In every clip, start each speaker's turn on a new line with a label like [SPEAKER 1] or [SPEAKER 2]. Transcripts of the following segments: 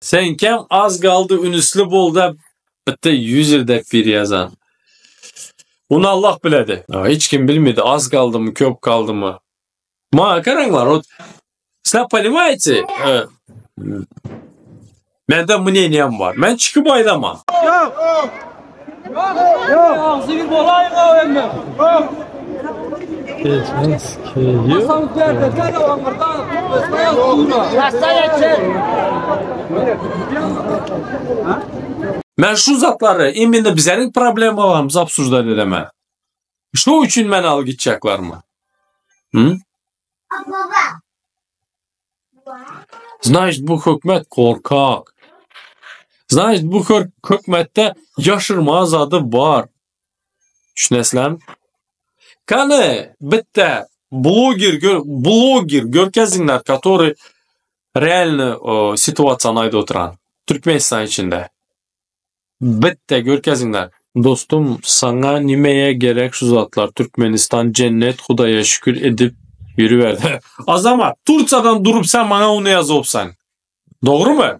[SPEAKER 1] Seňkem az galdy ünüsli bol dep bitte user dep biri ýazan. Muny Allah biledi. Hiç kim bilmedi az galdymy köp galdymy. Maňa garaňlar вот sizler ponimaýte mende mneniýam bar. Men çykyp aýdaman. Men şu zatlary imенно bizleriň problemalarymyzy obsujdat edemen. Şu üçin meni alyp gitjeklermi? Hı? Значит bu hökümet korkak. Значит bu hökümetde ýaşyrma zady bar. Düşünesizlermi? Kany bitte bloger bloger görkeziňler, который realny situasiýany aýdyp oturan Türkmenistan içinde. Bitte görkeziňler. Dostum saňa nimeye gerek şu zatlar Türkmenistan jennet Hudaýa şükür edip ýörüber. Azamat Tursiyadan durup sen maňa ony ýazopsaň. Dogrymy?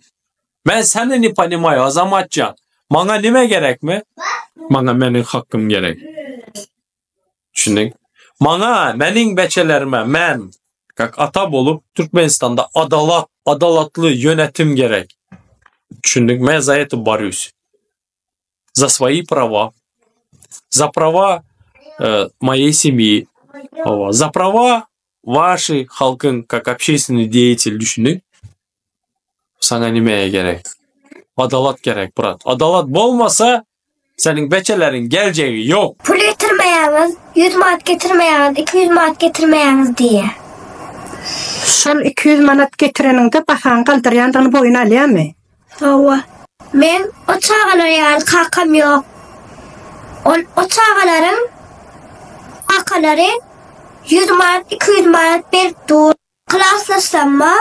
[SPEAKER 1] Men seni ne ponimaýu Azamatjan. Maňa nime gerekmi? Maňa meniň hakkym gerek. Düşündiň? Maňa meniň beçelerime men kak ata bolup Türkmenistanda adalat adalatly ýönetim gerek. Düşündiň? Men za это борюсь. Za свои права. Za prava моей семьи. Za prava Waşy halkyň kak общественный deýatel düşüni saňa nimäge gerek? Adalat gerek brat. Adalat bolmasa seniň beçeleriň geljegi ýok.
[SPEAKER 2] Pul getirmeýäňiz, ýüz manat getirmeýäňiz, 200 manat getirmeýäňiz diýýär.
[SPEAKER 3] Şol 200 manat getireniňde bahaň galdyrýandygyny boýun alýamy?
[SPEAKER 2] Hawa. Men o çagalar ýaly kakam ýok. Ol o çagalaryň kakalary 100 manat, 200 manat berip dur. Klasdaşlamma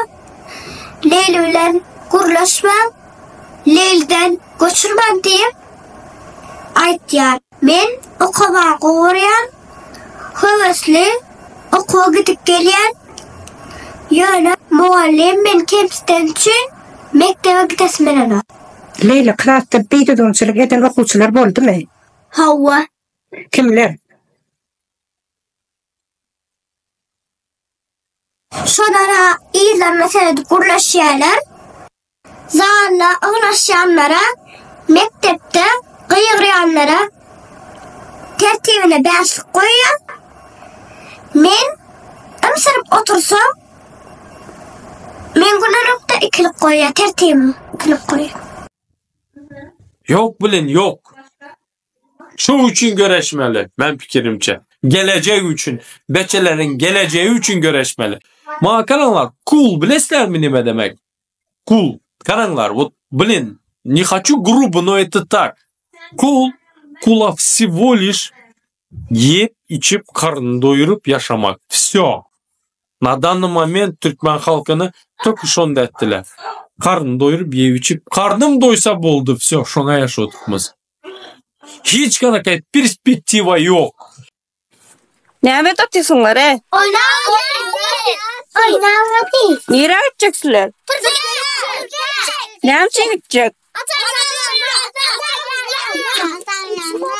[SPEAKER 2] Leýli bilen gürleşmäň, Leýliden göçürmäň diýip aýtýar. Men okamagy gowy görýän, höwesli okuwa gidip gelýän. Ýöne mugallym meni kemsiteni üçin mekdebe gidesim gelenok.
[SPEAKER 3] Leýli, klasda bidüzgünçilik eden okuwçylar boldumy?
[SPEAKER 2] Hawa.
[SPEAKER 3] Kimler?
[SPEAKER 2] Şolara yzlaryna seredip gürleşýärler. Zalda ygnaşýanlara, mekdepde gygyrýanlara tertibine bäşlik goýýar. Men ymsyryp otursam, men gündelikde ikilik goýýar, tertibim ikilik goýýar.
[SPEAKER 1] Ýok bilen ýok. Şu üçin göreşmeli, men pikirimçe. Gelejek üçin, beçeleriň gelejegi üçin göreşmeli. Maňa garaňlar, kul bilesizlermi nime demek? Kul. Garaňlar, вот, blin, не хочу грубо, но это так. Kul, kula всего лишь iýip, içip, karnyny doýuryp ýaşamak. Vsё. Na danny moment türkmen halkyny только şonda etdiler. Karnyny doýuryp, iýip, içip, karnym doýsa boldy, vsё, şoňa ýaşadyk biz. Hiç kanakay perspektiwa ýok.
[SPEAKER 4] Näme edip otyrsyňlar-e?
[SPEAKER 2] Oýnap otyrys. Oýnap otyrys.
[SPEAKER 4] Nirä gitjeksizler? Näme üçin gitjek?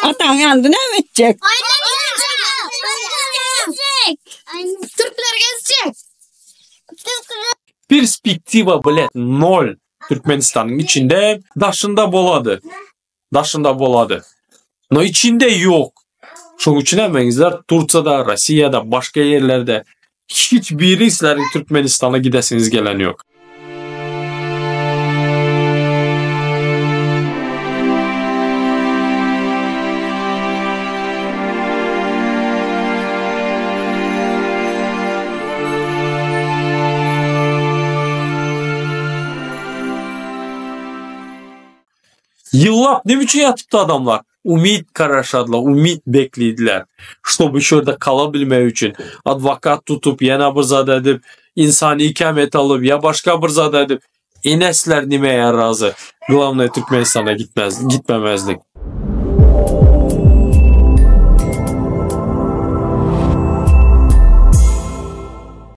[SPEAKER 4] Ataň ýanynda näme etjek?
[SPEAKER 2] Türkler gezjek.
[SPEAKER 1] Perspektiwa blet nol. Türkmenistanyň içinde daşynda bolady. Daşynda bolady. No içinde ýok. Şoň üçin hem meňizler Tursiýada, Rossiýada, başga ýerlerde hiç biri sizleriň Türkmenistana gidesiňiz gelen ýok. Ýyllap näme üçin ýatypdy adamlar? Umyt garaşadylar, umyt beklediler. Ştoby şu ýerde kala bilmek üçin adwokat tutup, ýene bir zat edip, insany ikamet alyp ýa başga bir zat edip, enesler nimäge razy? Glawnoý Türkmenistana gitmez, gitmemezlik.